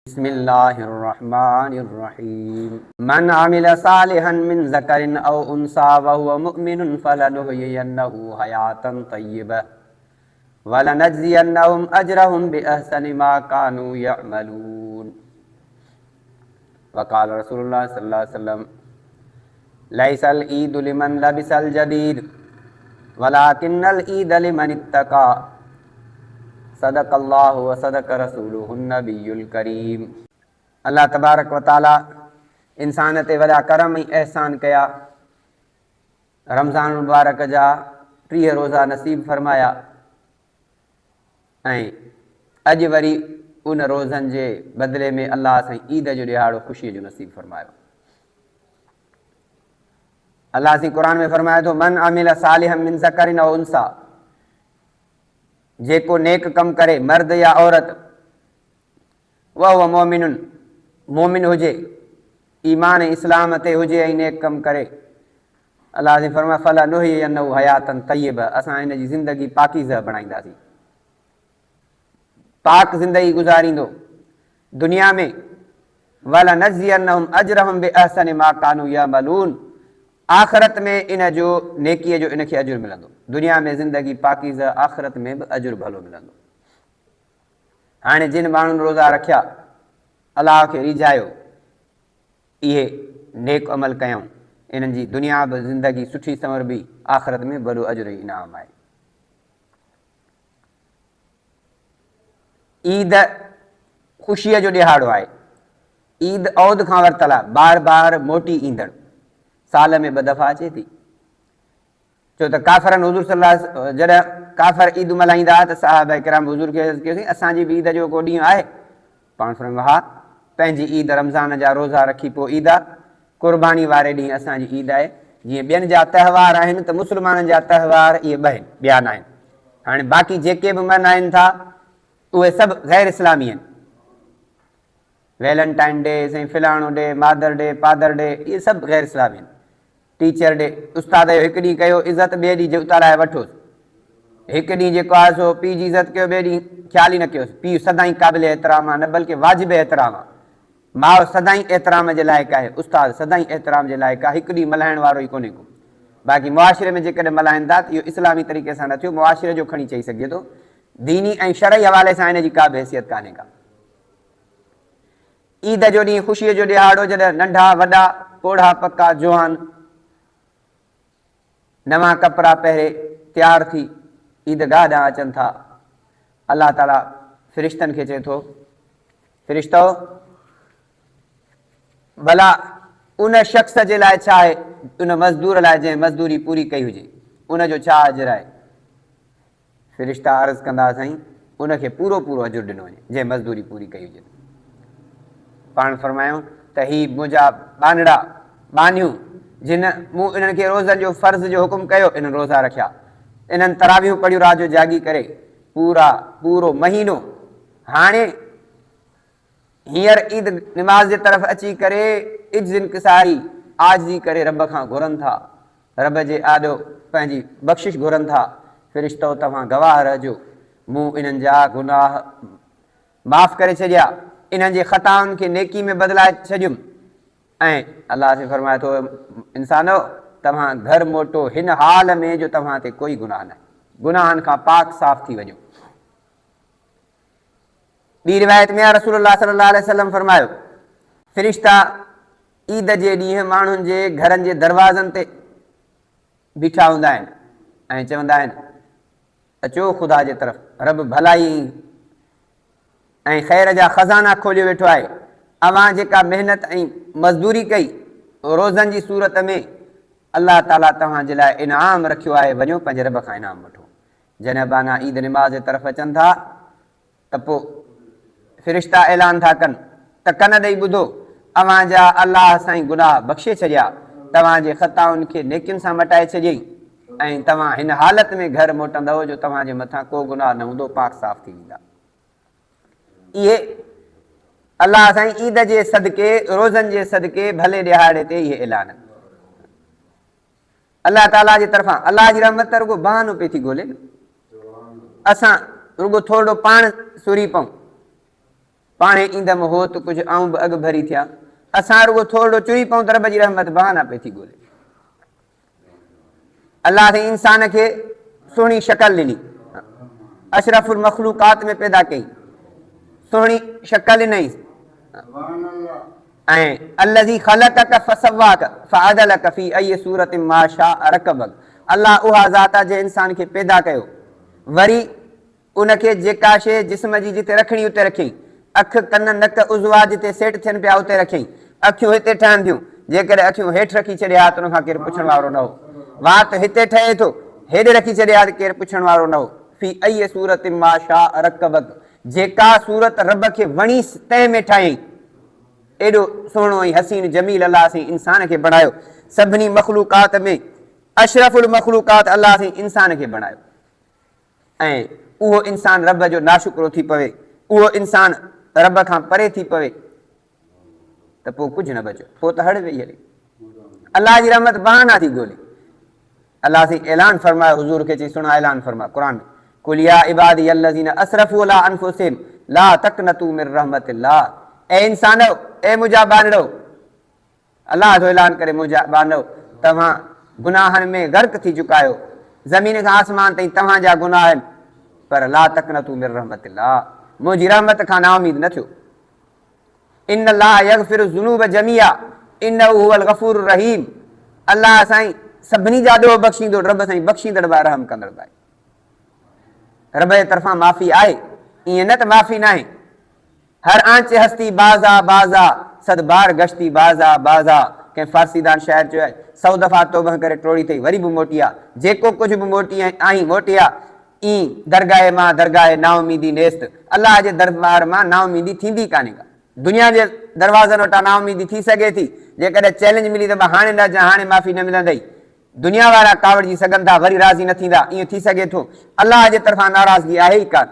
بسم الله الرحمٰن الرحيم من عمل صالحا من ذڪر او انثي وهو مؤمن فلنحيينه حياة طيبة ولنجزينهم اجرهم باحسن ما كانوا يعملون وقال رسول الله صلي الله عليه وسلم ليس العيد لمن لبس الجديد ولكن العيد لمن اتقى صدق الله وصدق رسوله النبي الڪريم. الله تبارڪ و تعالي انسان تي وڏا ڪرم ۽ احسان ڪيا، رمضان المبارڪ جا 30 روزا نصيب فرمايا ۽ اڄ وري ان روزن جي بدلي ۾ الله سائين عيد جو ڏهاڙو خوشيء جو نصيب فرمايو. الله سائين قرآن ۾ فرمائي ٿو، من عمل صالحا من ذڪر او انثيٰ، جيڪو نيڪ ڪم ڪري مرد يا عورت، وهو مؤمن، مؤمن هجي، ايمان ۽ اسلام تي هجي ۽ نيڪ ڪم ڪري، الله سائين فرمائي فلنحيينه حياة طيبه، اسان هن جي زندگي پاڪيزه بڻائينداسين، پاڪ زندگي گذاريندو دنيا ۾، ولنجزينهم اجرهم باحسن ما ڪانوا يعملون، آخرت ۾ ان جو نيڪيء جو ان کي اجر ملندو. دنيا ۾ زندگي پاڪيزه آخرت ۾ به اجر ڀلو ملندو. هاڻي جن ماڻهن روزا رکيا، الله کي ريجهايو، اهي نيڪ عمل ڪيائون، انهن جي دنيا به زندگي سٺي سنوربي، آخرت ۾ به وڏو اجر ۽ انعام آهي. عيد خوشيء جو ڏهاڙو آهي. عيد عود کان ورتل آهي، بار بار موٽي ايندڙ. سال ۾ ٻه دفعا اچي ٿي. ڇو ته ڪافرن حضور صلي الله عليه وسلم جڏهن ڪافر عيد ملهائيندا هئا ته صحابه ڪرام حضور کي عرض ڪيو سائين اسان جي به عيد جو ڪو ڏينهن آهي؟ پاڻ فرمايو ها پنهنجي عيد رمضان جا روزا رکي پوء عيد آ، قرباني واري ڏينهن اسان جي عيد آهي. جيئن ٻين جا تهوار آهن ته مسلمانن جا تهوار اهي ٻه آهن ٻيا ناهن. هاڻي باقي جيڪي به ملهائين ٿا اهي سڀ غير اسلامي آهن. ويلنٽائن ڊي، سائين فلاڻو ڊي، مادر ڊي، پادر ڊي، اهي سڀ غير اسلامي آهن. ٽيچر ڊي، استاد جو هڪ ڏينهن ڪيو عزت ٻئي ڏينهن جوتا لاهي وٺوس. هڪ ڏينهن جيڪو آهي سو پيء جي عزت ڪيو ٻئي ڏينهن خيال ئي نه ڪيوس. پيء سدائين قابل احترام آهي نه بلڪه واجب احترام آهي. ماء سدائين احترام جي لائق آهي، استاد سدائين احترام جي لائق آهي، هڪ ڏينهن ملهائڻ وارو ئي ڪونهي ڪو. باقي معاشري ۾ جيڪڏهن ملهائن ٿا ته اهو اسلامي طريقي سان نه ٿيو، معاشري جو کڻي چئي سگهجي ٿو. ديني ۽ شرعي حوالي سان ان جي ڪا به حيثيت ڪانهي ڪا. عيد جو ڏينهن خوشيء جو ڏهاڙو جڏهن ننڍا وڏا، پوڙها پڪا، جوان نوان ڪپڙا پهري تيار ٿي عيد گاهه ڏانهن اچن ٿا. الله تعاليٰ فرشتن کي چئي ٿو، فرشتؤ! ڀلا ان شخص جي لاء ڇا آهي، ان مزدور لاء جنهن مزدوري پوري ڪئي هجي، ان جو ڇا اجر آهي؟ فرشتا عرض ڪندا، سائين ان کي پورو پورو اجر ڏنو وڃي، جنهن مزدوري پوري ڪئي هجي. پاڻ فرمايائون ته هي منهنجا ٻانهڙا، ٻانهيون، جن مون انهن کي روزن جو فرض جو حڪم ڪيو، انهن روزا رکيا. انهن تراويحون پڙهيون رات جو جاڳي ڪري پورا پورو مهينو. هاڻي هينئر عيد نماز جي طرف اچي ڪري عجز انڪساري، عاجزي ڪري رب کان گهرن ٿا. رب جي آڏو پنهنجي بخشش گهرن ٿا. فرشتؤ توهان گواهه رهجو، مون انهن جا گناهه معاف ڪري ڇڏيا، انهن جي خطائن کي نيڪي ۾ بدلائي ڇڏيم ۽ الله سائين فرمائي ٿو، انسانؤ! توهان گهر موٽو هن حال ۾ جو توهان تي ڪوئي گناهه ناهي، گناهن کان پاڪ صاف ٿي وڃو. ٻي روايت ۾ آهي رسول الله صلي الله عليه وسلم فرمايو، فرشتا عيد جي ڏينهن ماڻهن جي گهرن جي دروازن تي بيٺا هوندا آهن ۽ چوندا آهن، اچو خدا جي طرف، رب ڀلائي ۽ خير جا خزانا کوليو ويٺو آهي، اوهان جيڪا محنت ۽ مزدوري ڪئي روزن جي صورت ۾ الله تعاليٰ توهان جي لاء انعام رکيو آهي، وڃو پنهنجي رب کان انعام وٺو. جڏهن ٻانها عيد نماز جي طرف اچن ٿا ته پوء فرشتا اعلان ٿا ڪن ته ڪن ڏئي ٻڌو، اوهان جا الله سائين گناهه بخشي ڇڏيا، توهان جي خطائن کي نيڪين سان مٽائي ڇڏيائين ۽ توهان هن حالت ۾ گهر موٽندؤ جو توهان جي مٿان ڪو گناهه نه هوندو، پاڪ صاف ٿي ويندا. اهي الله سائين عيد جي صدقي، روزن جي صدقي، ڀلي ڏهاڙي تي اهي اعلان. الله تعاليٰ جي طرفان الله جي رحمت ته رڳو بهانو پئي ٿي ڳولي نه، اسان رڳو ٿورڙو پاڻ سري پئون. پاڻهي ايندم هوت ڪجهه آئون به اڳڀري ٿيان. اسان رڳو ٿورڙو چري پئون ته رب جي رحمت بهانا پئي ٿي ڳولي. الله سائين انسان کي سهڻي شڪل ڏني، اشرف المخلوقات ۾ پيدا ڪئي، سهڻي شڪل ڏنائينس ۽ الذي خلقك فسواك فعدلك في اي صورت ما شاء رڪبك الله اها ذات آهي جنهن انسان کي پيدا ڪيو وري ان کي جيڪا شيء جسم جي جتي رکڻي اتي رکيائين. اک، ڪن، نڪ، عضوا جتي سيٽ ٿين پيا اتي رکيائين. اکيون هتي ٺهن ٿيون. جيڪڏهن اکيون هيٺ رکي ڇڏي ها ته ان کان ڪير پڇڻ وارو نه هو. وات هتي ٺهي ٿو، هيڏي رکي ڇڏي ها ته ڪير پڇڻ وارو نه هو. في اي صورت ما شاء رڪبک جيڪا صورت رب کي وڻيس تنهن ۾ ٺاهيائين. ايڏو سهڻو ۽ حسين جميل الله سائين انسان کي بڻايو. سڀني مخلوقات ۾ اشرف المخلوقات الله سائين انسان کي بڻايو. ۽ اهو انسان رب جو ناشڪرو ٿي پوي، اهو انسان رب کان پري ٿي پوي ته پوء ڪجهه نه بچيو، پوء ته هڙ ويئي هلي. الله جي رحمت بهانا ٿي ڳولي. الله سائين اعلان فرمايو حضور کي چئي سهڻا اعلان فرماء قرآن ۾ قل يا عبادي الذين اسرفوا علي انفسهم لا تقنطوا من رحمت الله اي انسانو اي منهنجا ٻانهڙو الله ٿو اعلان ڪري، منهنجا ٻانهؤ! توهان گناهن ۾ غرق ٿي چڪا آهيو، زمين کان آسمان تائين توهان جا گناهه آهن، پر لا تقنطوا من رحمت الله، منهنجي رحمت کان نااميد نه ٿيو. ان الله يغفر الذنوب جميعا انه هو الغفور الرحيم، الله سائين سڀني جا ڏوهه بخشيندو، رب سائين بخشيندڙ به آهي رحم ڪندڙ به آهي. رب جي طرفان معافي آهي، ائين نه ته معافي ناهي. هر آنچه هستي بازا بازا، صد بار گشتي بازا بازا، ڪنهن فارسي دان شاعر چيو آهي، سئو دفعا توبهه ڪري ٽوڙي اٿئي وري به موٽي آ، جيڪو ڪجهه به موٽي آهين موٽي آ، اين درگاهه مان درگاهه نااميدي نيست، الله جي دربار مان نااميدي ٿيندي ڪانهي ڪا. دنيا جي دروازن وٽان نااميدي ٿي سگهي ٿي، جيڪڏهن چئلينج ملي ته به هاڻي نه اچجان هاڻي معافي نه ملندئي، دنيا وارا ڪاوڙجي سگهن ٿا، وري راضي نه ٿيندا، ائين ٿي سگهي ٿو. الله جي طرفان ناراضگي آهي ئي ڪانه.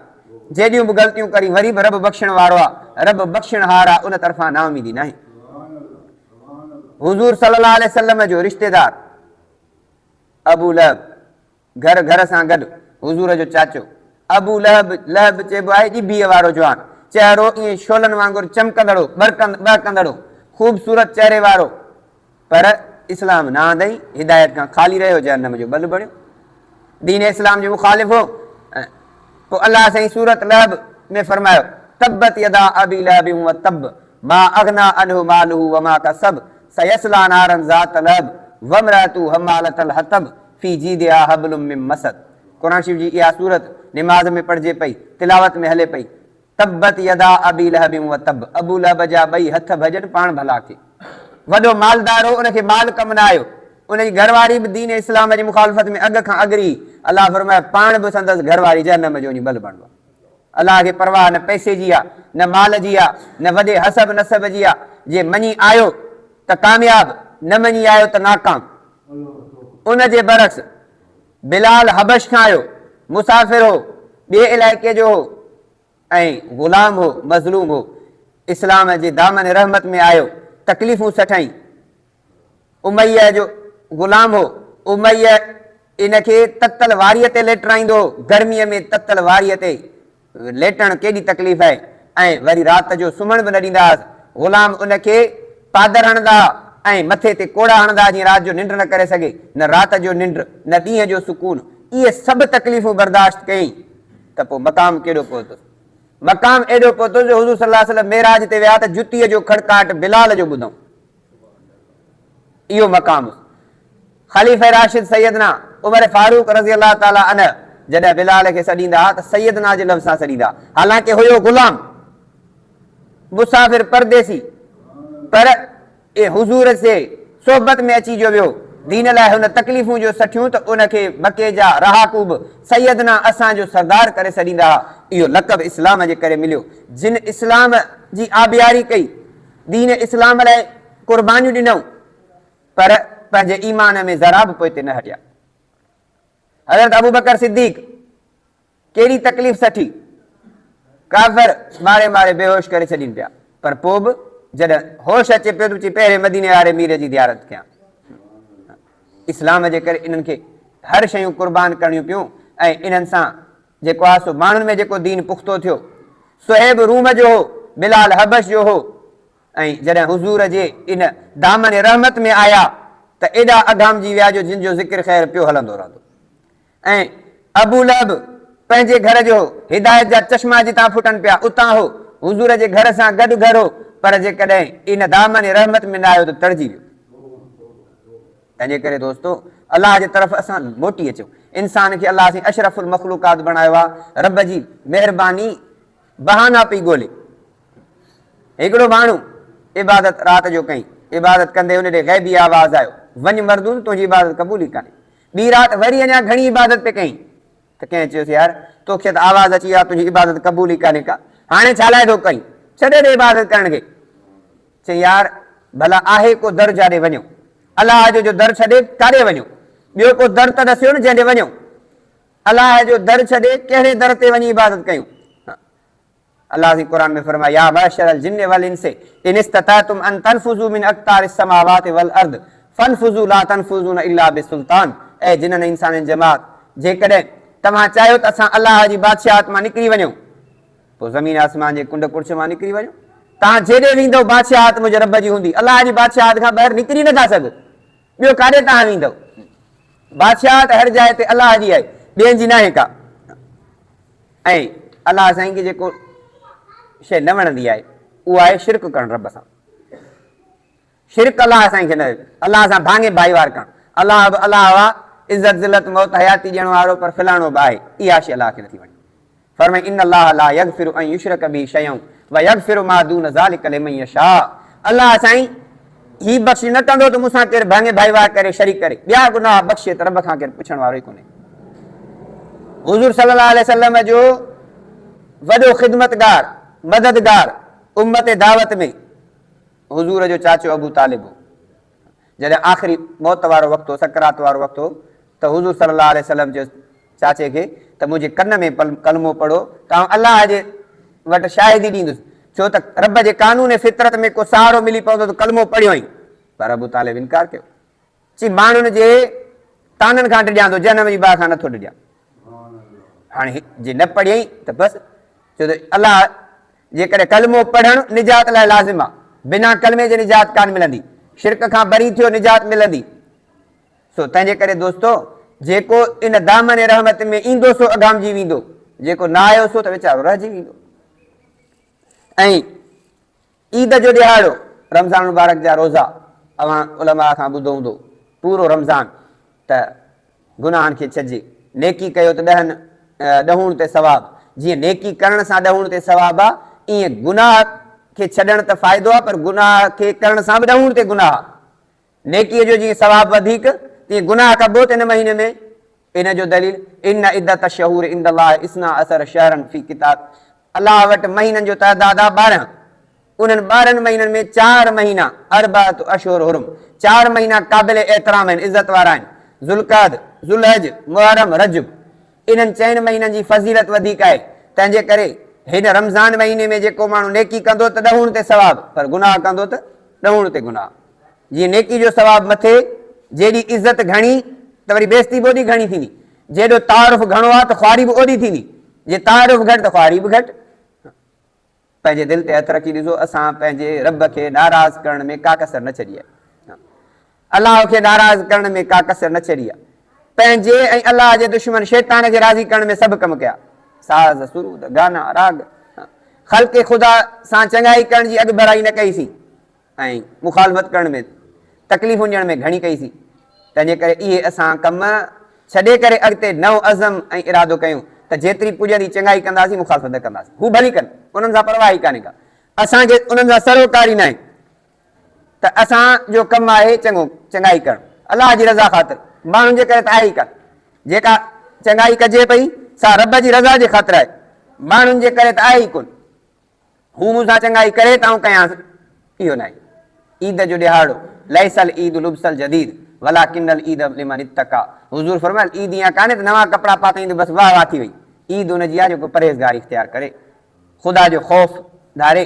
جيڏيون به غلطيون ڪرين وري به رب بخشڻ وارو آ، رب بخشڻهار آ، ان طرفان نااميدي ناهي. حضور صلي الله عليه وسلم جو رشتيدار ابو لهب گهر گهر سان گڏ حضور جو چاچو ابو لهب، لهب چئبو آهي ڄڀيء وارو جوان، چهرو ائين شعلن وانگر چمڪندڙ هو، ٻهڪندڙ هو، خوبصورت چهري وارو، پر اسلام نه آندائين، هدايت کان خالي رهيو، جهنم جو ٻل بڻيو. دين اسلام جو مخالف هو. پوء الله سائين سورة لهب ۾ فرمايو، تبت يدا ابي لهب وتب ما اغنيٰ عنه ماله وما ڪسب سيصليٰ نارا ذات لهب وامرأته حمالة الحطب في جيدها حبل من مسد. قرآن شريف جي اها سورت نماز ۾ پڙهجي پئي، تلاوت ۾ هلي پئي. تبت يدا ابي لهب وتب، ابو لهب جا ٻئي هٿ ڀڄن پاڻ ڀلا ٿئي. وڏو مالدار هو، ان کي مال ڪم نه آيو. ان جي گهر واري به دين اسلام جي مخالفت ۾ اڳ کان اڳري هئي. الله فرمايو، پاڻ به سندس گهر واري جهنم جو وڃي ٻل بڻبا. الله کي پرواهه نه پئسي جي آ، نه مال جي آ، نه وڏي حسب نسب جي آ. جي مڃي آيو ته ڪامياب، نه مڃي آيو ته ناڪام. ان جي برعڪس بلال حبش کان آيو، مسافر هو، ٻئي علائقي جو هو ۽ غلام هو، مظلوم هو. اسلام جي دامن رحمت ۾ آيو، تڪليفون سٺائين. اميه جو غلام هو. اميه ان کي تتل واريء تي ليٽرائيندو هو. گرميء ۾ تتل واريء تي ليٽڻ ڪيڏي تڪليف آهي ۽ وري رات جو سمهڻ به نه ڏيندا هئس. غلام ان کي پادر هڻندا ها ۽ مٿي تي ڪوڙا هڻندا ها جيئن رات جو ننڊ نه ڪري سگهي. نه رات جو ننڊ، نه ڏينهن جو سڪون. اهي سڀ تڪليفون برداشت ڪيائين ته پوء مقام ڪيڏو پهتس. مقام ايڏو پهتس جو حضور صلي الله عليه وسلم معراج تي ويا ته جتيء جو کڙڪاٽ بلال جو ٻڌائون. اهو مقام هوس. خليفه راشد سيدنا عمر فاروق رضي الله تعالٰي عنه جڏهن بلال کي سڏيندا ها ته سيدنا جي لفظ سان سڏيندا ها، حالانڪه هيو غلام، مسافر، پرديسي، پر حضور جي صحبت ۾ اچي جو ويو، دين لاء هن تڪليفون جو سٺيون ته ان کي مڪي جا رهاڪو به سيدنا اسان جو سردار ڪري سڏيندا ها، اهو لقب اسلام جي ڪري مليو، جن اسلام جي آبياري ڪئي، دين اسلام لاء قربانيون ڏنائون پر پنهنجي ايمان ۾ ذرا به پوئتي نه هٽيا. حضرت ابوبڪر صديق ڪيڏي تڪليف سٺي، ڪافر ماري ماري بيهوش ڪري ڇڏين پيا پر پوء به جڏهن هوش اچي پيو ته چي پهرين مديني واري مير جي زيارت ڪيان. اسلام جي ڪري انهن کي هر شيون قربان ڪرڻيون پيون ۽ انهن سان جيڪو آهي سو ماڻهن ۾ جيڪو دين پختو ٿيو. صهيب روم جو هو، بلال حبش جو هو ۽ جڏهن حضور جي ان دامن رحمت ۾ آيا ته ايڏا اگهامجي ويا جو جن جو ذڪر خير پيو هلندو رهندو. ۽ ابو لهب پنهنجي گهر جو هو، هدايت جا چشما جتان ڦٽن پيا، اتان هو، حضور جي گهر سان گڏ گهر هو، پر جيڪڏهن ان دامن رحمت ۾ نه آيو ته تڙجي ويو. تنهنجي ڪري دوستو! الله جي طرف اسان موٽي اچون. انسان کي الله سائين اشرف المخلوقات بڻايو آهي، رب جي مهرباني بهانا پئي ڳولي. هڪڙو ماڻهو عبادت رات جو ڪئي، عبادت ڪندي ان ڏي غيبي آواز آيو، وڃ مردود تنهنجي عبادت قبول ئي ڪانهي. ٻي رات وري اڃا گهڻي عبادت پئي ڪيائين ته ڪنهن چيس يار توکي ته آواز اچي ويو آهي تنهنجي عبادت قبول ئي ڪانهي ڪا، هاڻي ڇا لاء ٿو ڪرين، ڇڏي ڏي عبادت ڪرڻ کي. چيائين يار ڀلا آهي ڪو در جاڏي وڃون، الله جو جو در ڇڏي ڪاڏي وڃون، ٻيو ڪو در ته ڏسيو نه جنهن ڏي وڃون، الله جو در ڇڏي ڪهڙي در تي وڃي عبادت ڪيون. الله سائين قرآن ۾ فرمايو، يا معشر الجن والانس ان استطعتم ان تنفذوا من اقطار السماوات والارض فانفذوا لا تنفذون الا بسلطان اي جنن ۽ انسانن جي جماعت جيڪڏهن توهان چاهيو ته اسان الله جي بادشاهت مان نڪري وڃون پوء زمين آسمان جي ڪنڊ ڪڙڇ مان نڪري وڃو توهان جيڏي ويندؤ بادشاهت منهنجي رب جي هوندي الله جي بادشاهت کان ٻاهر نڪري نٿا سگهو ٻيو ڪاڏي توهان ويندؤ بادشاهت هر جاء تي الله جي آهي ٻين جي ناهي ڪا ۽ الله سائين کي جيڪو شيء نه وڻندي آهي اهو آهي شرڪ ڪرڻ رب سان. شرڪ الله سائين کي نه الله سان ڀاڱي ڀائيوار ڪرڻ. الله به الله آ، عزت ذلت موت حياتي ڏيڻ وارو پر فلاڻو به آهي، اها شيء الله کي نٿي وڻي. فرمائي ان الله لا يغفر ان يشرڪ به شيئا ويغفر ما دون ذلڪ لمن يشاء الله سائين هي بخش نه ڪندو ته مون سان ڪير ڀاڱي ڀائيوار ڪري شريڪ ڪري، ٻيا گناهه بخشي ته رب کان ڪير پڇڻ وارو ئي ڪونهي. حضور صلي الله عليه وسلم جو وڏو خدمتگار، مددگار، امت دعوت ۾ حضور جو چاچو ابو طالب هو. جڏهن آخري موت وارو وقت هو، سڪرات وارو وقت هو ته حضور صلي الله عليه وسلم چيس چاچي کي ته منهنجي ڪن ۾ ڪلمو پڙهو ته آئون الله جي وٽ شاهدي ڏيندس، ڇو ته رب جي قانون فطرت ۾ ڪو سهارو ملي پوندو ته ڪلمو پڙهيو ئي. پر ابو طالب انڪار ڪيو. چي ماڻهن جي طعنن کان ڊڄان ٿو، جهنم جي باهه کان نٿو ڊڄان. هاڻي جي نه پڙهيائين ته بس، ڇو ته الله جيڪڏهن ڪلمو پڙهڻ نجات لاء لازم آ، بنا ڪلمي جي نجات ڪانه ملندي، شرڪ کان بري ٿيو نجات ملندي. سو تنهنجي ڪري دوستو جيڪو ان دامن رحمت ۾ ايندو سو اگهامجي ويندو، جيڪو نه آيو سو ته ويچارو رهجي ويندو. ۽ عيد جو ڏهاڙو، رمضان المبارڪ جا روزا، اوهان علماء کان ٻڌو هوندو، پورو رمضان ته گناهن کي ڇڏجي، نيڪي ڪيو ته ڏهن ڏهوڻ تي ثواب، جيئن نيڪي ڪرڻ سان ڏهوڻ تي ثواب آ، ايئن گناهه کي ڇڏڻ ته فائدو آ پر گناهه کي ڪرڻ سان به ڏهوڻ تي گناهه آ. نيڪيء جو جيئن ثواب وڌيڪ، تيئن گناهه ڪبو ته ان مهيني ۾، ان جو دليل، ان عدة الشهور عند الله اثنا عشر شهرا في ڪتاب، الله وٽ مهينن جو تعداد آهي 12، انهن 12 مهينن ۾ چار مهينا، اربعة اشهر حرم، چار مهينا قابل احترام آهن، عزت وارا آهن، ذوالقعد، ذوالحج، محرم، رجب، انهن چئن مهينن جي فضيلت وڌيڪ آهي، تنهن جي ڪري هن رمضان مهيني ۾ جيڪو ماڻهو نيڪي ڪندو ته ڏهوڻ تي ثواب، پر گناهه ڪندو ته ڏهوڻ تي گناهه. جيئن نيڪي جو ثواب مٿي، جيڏي عزت گهڻي ته وري بيعزتي به اوڏي گهڻي ٿيندي. جيڏو تعارف گهڻو آ ته خواري به اوڏي ٿيندي. جي تعارف گهٽ ته خواري به گهٽ. پنهنجي دل تي هٿ رکي ڏسو اسان پنهنجي رب کي ناراض ڪرڻ ۾ ڪا ڪسر نه ڇڏي آهي. الله کي ناراض ڪرڻ ۾ ڪا ڪسر نه ڇڏي آهي. پنهنجي ۽ الله جي دشمن شيطان کي راضي ڪرڻ ۾ سڀ ڪم ڪيا. ساز، سرود، گانا، راڳ، خلق خدا سان چڱائي ڪرڻ جي اڳڀرائي نه ڪئي سين. ۽ مخالفت ڪرڻ ۾ تڪليفون ڏيڻ ۾ گهڻي ڪئي سين، تنهنجي ڪري اهي اسان ڪم ڇڏي ڪري اڳتي نئون عزم ۽ ارادو ڪيون ته جيتري پڄندي چڱائي ڪنداسين مخالفت نه ڪنداسين. هو ڀلي ڪن، انهن سان پرواهه ئي ڪانهي ڪا، اسان کي انهن سان سروڪار ئي ناهي ته اسان جو ڪم آهي چڱو چڱائي ڪرڻ الله جي رضا خاطر، ماڻهن جي ڪري ته آهي ئي ڪانه، جيڪا چڱائي ڪجي پئي سا رب جي رضا جي خاطر آهي، ماڻهن جي ڪري ته آهي ئي ڪونه. هو مون سان چڱائي ڪري ته آئون ڪيانس، اهو ناهي. عيد جو ڏهاڙو، ليس العيد لبس الجديد ولڪن العيد لمن اتقي حضور فرمايل عيد اها ڪانهي ته نوان ڪپڙا پاتائين ته بس واهه واهه ٿي وئي. عيد ان جي آهي جيڪو پرهيزگاري اختيار ڪري، خدا جو خوف ڌاري،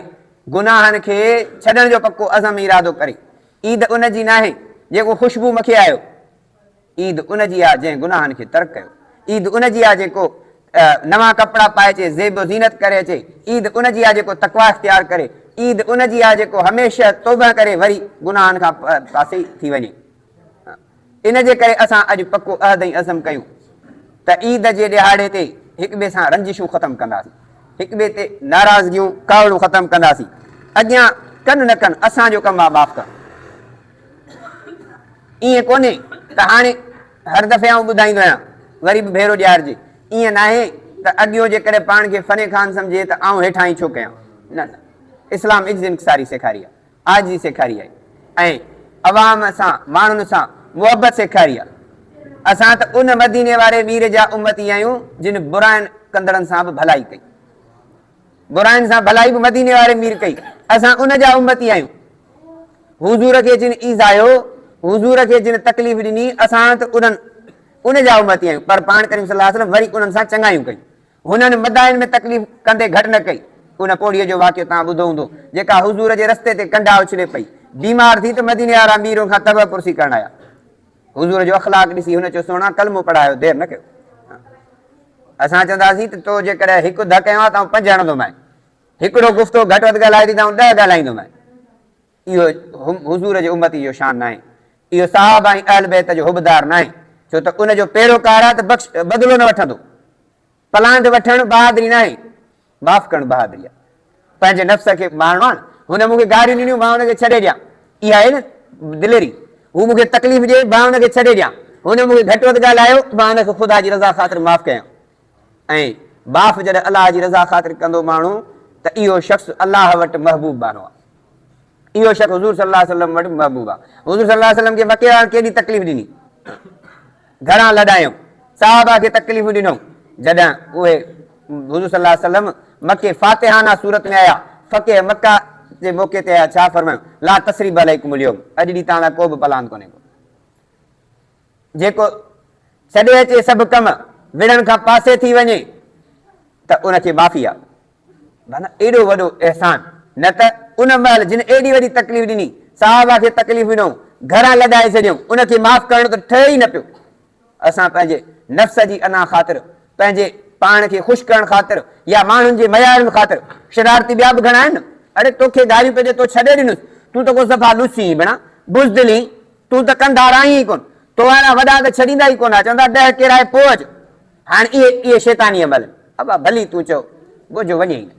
گناهن کي ڇڏڻ جو پڪو عزم ارادو ڪري. عيد ان جي ناهي جيڪو خوشبو مکي آيو. عيد ان جي آهي جنهن گناهن کي ترڪ ڪيو. عيد ان جي آهي جيڪو. نوان ڪپڙا پائي اچي، زيب و زينت ڪري اچي، عيد ان جي آهي جيڪو تقويٰ اختيار ڪري، عيد ان جي آهي جيڪو هميشه توبه ڪري وري گناهن کان پاسي ٿي وڃي. ان جي ڪري اسان اڄ پڪو عهد ۽ عزم ڪيون ته عيد جي ڏهاڙي تي هڪ ٻئي سان رنجشون ختم ڪنداسين، هڪ ٻئي تي ناراضگيون، ڪاوڙون ختم ڪنداسين. اڳيان ڪن نه ڪن اسان جو ڪم آهي معاف ڪرڻ. ائين ڪونهي ته هاڻي هر دفعي آئون ٻڌائيندو آهيان وري به ڀيرو ڏيارجي. ائين ناهي ته اڳيون جيڪڏهن پاڻ کي فني خان سمجهي ته آئون هيٺاهين ڇو ڪيان. نه نه اسلام عجز انڪساري سيکاري آهي. عاجزي سيکاري آهي ۽ عوام سان ماڻهن سان محبت سيکاري آهي. اسان ته ان مديني واري مير جا امتي آهيون جن براين ڪندڙن سان به ڀلائي ڪئي. براين سان ڀلائي به مديني واري مير ڪئي. اسان ان جا امتي آهيون. حضور کي جن ايذايو، حضور کي جن تڪليف ڏني، اسان ته انهن ان جا امتي آهيون. پر پاڻ ڪريم صلي الله عليه وسلم وري انهن سان چڱايون ڪيون. هنن مدائن ۾ تڪليف ڪندي گهٽ نه ڪئي. ان پوڙهيء جو واقعو توهان ٻڌو هوندو، جيڪا حضور جي رستي تي ڪنڊا اڇلي پئي. بيمار ٿي ته مديني وارا مير ان کان طبع پرسي ڪرڻ آيا. حضور جو اخلاق ڏسي هن چيو، سهڻا ڪلمو پڙهايو، دير نه ڪيو. اسان چونداسين ته تو جيڪڏهن هڪ ڌڪ هنيو آهي ته آئون پنج هڻندومانء. هڪڙو گفتو گهٽ وڌ ڳالهائي ٿي ته آئون ڏهه ڳالهائيندومانء. اهو حضور جي امتي جو شان ناهي. اهو صحابه ۽ اهل بيت جو حبدار ناهي. ڇو ته ان جو پيروڪار آهي ته بخش بدلو نه وٺندو. پلاند وٺڻ بهادري ناهي، معاف ڪرڻ بهادري آهي. پنهنجي نفس کي مارڻو آهي نه. هن مون کي گاريون ڏنيون، مان هن کي ڇڏي ڏيان. اها آهي نه دليري. هو مون کي تڪليف ڏئي، مان هن کي ڇڏي ڏيان. هن مون کي گهٽ وڌ ڳالهايو، مان هن کي خدا جي رضا خاطر معاف ڪيان. ۽ معاف جڏهن الله جي رضا خاطر ڪندو ماڻهو ته اهو شخص الله وٽ محبوب ٻانهو آهي. اهو شخص حضور صلي الله عليه وسلم وٽ محبوب آهي. حضور صلي الله عليه وسلم کي مڪي وارن ڪيڏي تڪليف ڏني، گهران لڏايائون، صحابه کي تڪليفون ڏنائون. جڏهن اهي حضور صلي الله عليه وسلم مڪي فاتحانه صورت ۾ آيا، فتح مڪه جي موقعي تي آيا، ڇا فرمايائون، لا تثريب عليڪم اليوم، اڄ ڏينهن توهان لاء ڪو به پلاند ڪونهي ڪو. جيڪو ڇڏي اچي سڀ ڪم، وڙهڻ کان پاسي ٿي وڃي ته ان کي معافي آ. معنيٰ ايڏو وڏو احسان، نه ته ان مهل جن ايڏي وڏي تڪليف ڏني، صحابه کي تڪليف ڏنائون، گهران لڏائي ڇڏيائون، ان کي معاف ڪرڻ ته ٺهي ئي نه پيو. اسان پنهنجي نفس جي انا خاطر، پنهنجي پاڻ کي خوش ڪرڻ خاطر يا ماڻهن جي ميارن خاطر، شرارتي ٻيا به گهڻا آهن نه، اڙي توکي گاريون پئي ڏي تو ڇڏي ڏنس، تون ته ڪو صفا لوسي آهين بڻا، بزدل آهين، تون ته ڪنڌار آهين ئي ڪونه، تو وارا وڏا ته ڇڏيندا ئي ڪونه ها، چوندا ڏهه ڪيرائي پوء اچ. هاڻ اهي اهي شيطاني عمل آهن. ابا ڀلي تون چئو ڳجهو وڃي ئي نه.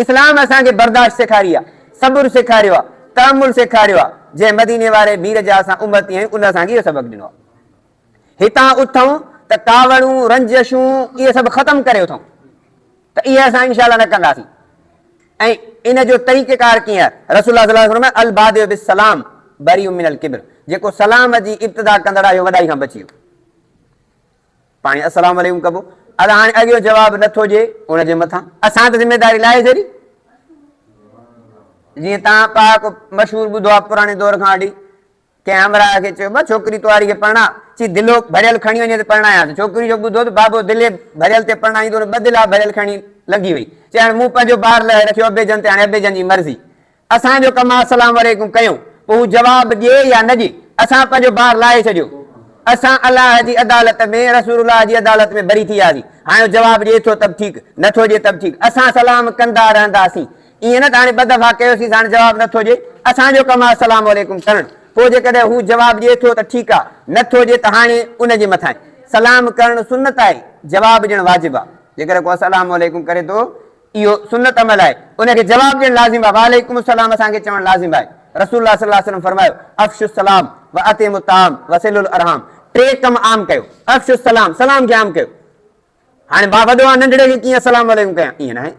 اسلام اسان کي برداشت سيکاري آهي، صبر سيکاريو آهي، تحمل سيکاريو آهي. جنهن مديني واري مير جا اسان امتي آهيون ان اسان کي اهو سبق ڏنو آهي. هتان اٿئون ته ڪاوڙون، رنجشون اهي سڀ ختم ڪري اٿئون ته اهي اسان انشاء الله نه ڪنداسين. ۽ ان جو طريقه ڪار ڪيئن آهي؟ رسول الله صلي الله عليه وسلم فرمايو البادئ بالسلام بريء من الڪبر جيڪو سلام جي ابتدا ڪندڙ آهي اهو وڏائي کان بچي ويو. پاڻ السلام عليڪم ڪبو. ادا هاڻي اڳيون جواب نه ٿو ڏئي ان جي مٿان اسان ته ذميداري لاهي ڇڏي. جيئن تان پهاڪو مشهور ٻڌو آهي پراڻي دور کان وٺي ڪنهن همراهه کي چيو ٻه ڇوڪري تواري کي پرڻا چي دلو ڀريل کڻي وڃي ته پرڻايانس ڇوڪري جو ٻڌو ته بابو دلي ڀريل تي پرڻائيندو نه ٻه دلا ڀريل کڻي لنگهي وئي چي هاڻي مون پنهنجو بار لهي رکيو ابي جن تي هاڻي ابي جن جي مرضي اسان جو ڪم آ السلام عليڪم ڪيون پوء هو جواب ڏئي يا نه ڏئي اسان پنهنجو بار لاهي ڇڏيو اسان الله جي عدالت ۾ رسول الله جي عدالت ۾ بري ٿي وياسين هاڻي هو جواب ڏئي ٿو ته به ٺيڪ نه ٿو ڏئي ته به ٺيڪ اسان سلام ڪندا رهنداسين ائين نه ته هاڻي ٻه دفعا ڪيوسين هاڻي جواب نه ٿو ڏئي اسان جو ڪم آ السلام عليڪم ڪرڻ پوء جيڪڏهن هو جواب ڏئي ٿو ته ٺيڪ آ نه ٿو ڏئي ته هاڻي ان جي مٿان سلام ڪرڻ سنت آهي جواب ڏيڻ واجب آ جيڪڏهن ڪو السلام عليڪم ڪري ٿو اهو سنت عمل آهي، ان کي جواب ڏيڻ لازم آهي، وعليڪم السلام اسان کي چوڻ لازم آهي. رسول الله صلي الله عليه وسلم فرمايو، افشوا السلام واطعموا الطعام وصلوا الارحام، ٽي ڪم عام ڪيو، افشوا السلام، سلام کي عام ڪيو. هاڻي مان وڏو آهيان ننڍڙي کي ڪيئن السلام عليڪم ڪيان، ائين ناهي.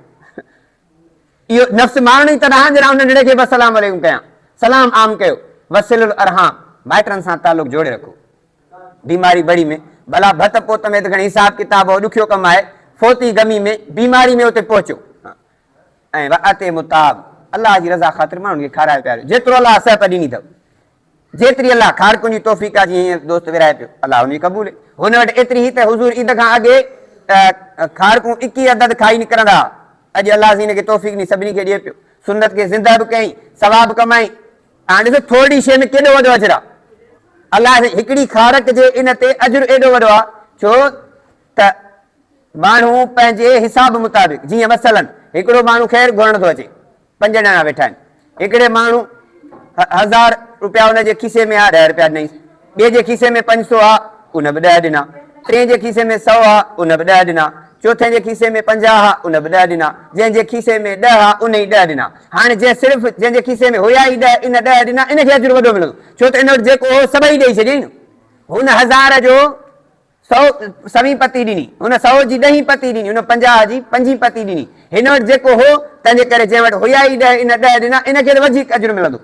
اهو نفس مارڻ ئي تڏهن جڏهن آئون ننڍڙي کي به السلام عليڪم ڪيان. سلام عام ڪيو، وصلوا الارحام، مائٽن سان تعلق جوڙي رکو. بيماري بڙي ۾، ڀلا ڀت پوت ۾ ته کڻي حساب ڪتاب اهو ڏکيو ڪم آهي، فوتي غمي ۾، بيماري ۾ اتي پهچو ۽ واطعموا الطعام، الله جي رضا خاطر ماڻهن کي کارايو پياريو، جيترو الله سهپ ڏني اٿو، جيتري الله کارڪن جي توفيق آهي، جيئن هينئر دوست ورهائي پيو، الله ان جي قبولي. هن وٽ ايتري هئي ته حضور عيد کان اڳي کارڪون اڪي عدد کائي نڪرندا ها، اڄ الله سائين هن کي توفيق ڏني سڀني کي ڏئي پيو، سنت کي زنده به ڪيائين، ثواب ڪمائين. هاڻ ڏسو ٿورڙي شيء ۾ ڪيڏو وڏو اجر آ. الله سائين هڪڙي کارڪ جي ان تي اجر ايڏو وڏو آ ڇو ته ماڻهو پنهنجي حساب مطابق، جيئن مثلاً هڪڙو ماڻهو خير گهرڻ ٿو اچي، پنج ڄڻا ويٺا آهن، هڪڙي ماڻهو هزار روپيا ان جي کيسي ۾ آ، ڏهه روپيا ڏنائينس، ٻئي جي کيسي ۾ 500 آ، ان به ڏهه ڏنا، ٽئين جي کيسي ۾ سئو آ، ان به ڏهه ڏنا، چوٿين جي کيسي ۾ 50 آ، ان به ڏهه ڏنا، جنهن جي کيسي ۾ ڏهه آ، ان ئي ڏهه ڏنا. هاڻي جنهن صرف جنهن جي کيسي ۾ هيا ئي ڏهه، ان ڏهه ڏنا، ان کي اجر وڏو ملندو، ڇو ته ان وٽ جيڪو هو سڀئي ڏيئي ڇڏيائين نه. هن هزار جو سئو سوين پتي ڏني، هن سئو جي ڏهين پتي ڏني، هن 50 جي پنجين پتي ڏني. هن وٽ جيڪو هو، تنهن جي ڪري جنهن وٽ هيا ئي ڏهه، ان ڏهه ڏنا، ان کي ته وڌيڪ اجر ملندو.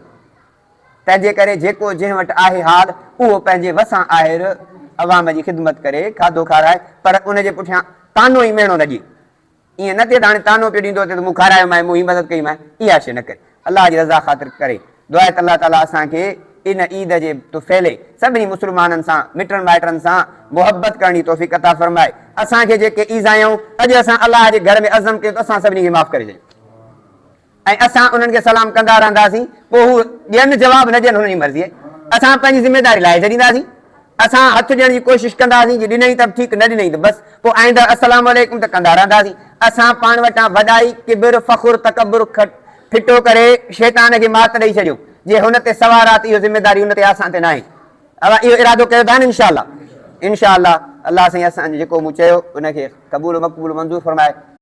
تنهن جي ڪري جيڪو جنهن وٽ آهي حال، اهو پنهنجي وسان آهر عوام جي خدمت ڪري، کاڌو کارائي، پر ان جي پٺيان طعنو ۽ ميڻو نه ڏئي. ائين نه ٿئي ته هاڻي طعنو پيو ڏيندو اچي ته مون کارايومانء، مون هي مدد ڪئي مانء، اها شيء نه ڪري. الله جي رضا خاطر ڪري. دعا آهي ته الله تعاليٰ اسان کي ان عيد جي طفيلي سڀني مسلمانن سان، مٽن مائٽن سان محبت ڪرڻ جي توفيق عطا فرمائي. اسان کي جيڪي ايذايائون، اڄ اسان الله جي گهر ۾ عزم ڪيون ته اسان سڀني کي معاف ڪري ڇڏيون ۽ اسان انهن کي سلام ڪندا رهنداسين، پوء هو ڏين جواب نه ڏين هنن جي مرضي آهي. اسان پنهنجي ذميداري لاهي ڇڏينداسين. اسان هٿ ڏيڻ جي ڪوشش ڪنداسين، جي ڏنائين ته به ٺيڪ، نه ڏنائين ته بس، پوء آئنده السلام عليڪم ته ڪندا رهنداسين. اسان پاڻ وٽان وڏائي، ڪبر، فخر، تڪبر ڦٽو ڪري شيطان کي مات ڏئي ڇڏيون، جي هن تي سوار آ ته اهو ذميداري ان تي آ اسان تي ناهي. اوهان اهو ارادو ڪيو ٿا نه انشاء الله. انشاء الله الله سائين اسان جو جيڪو مون چيو ان کي قبول و مقبول و منظور فرمائي.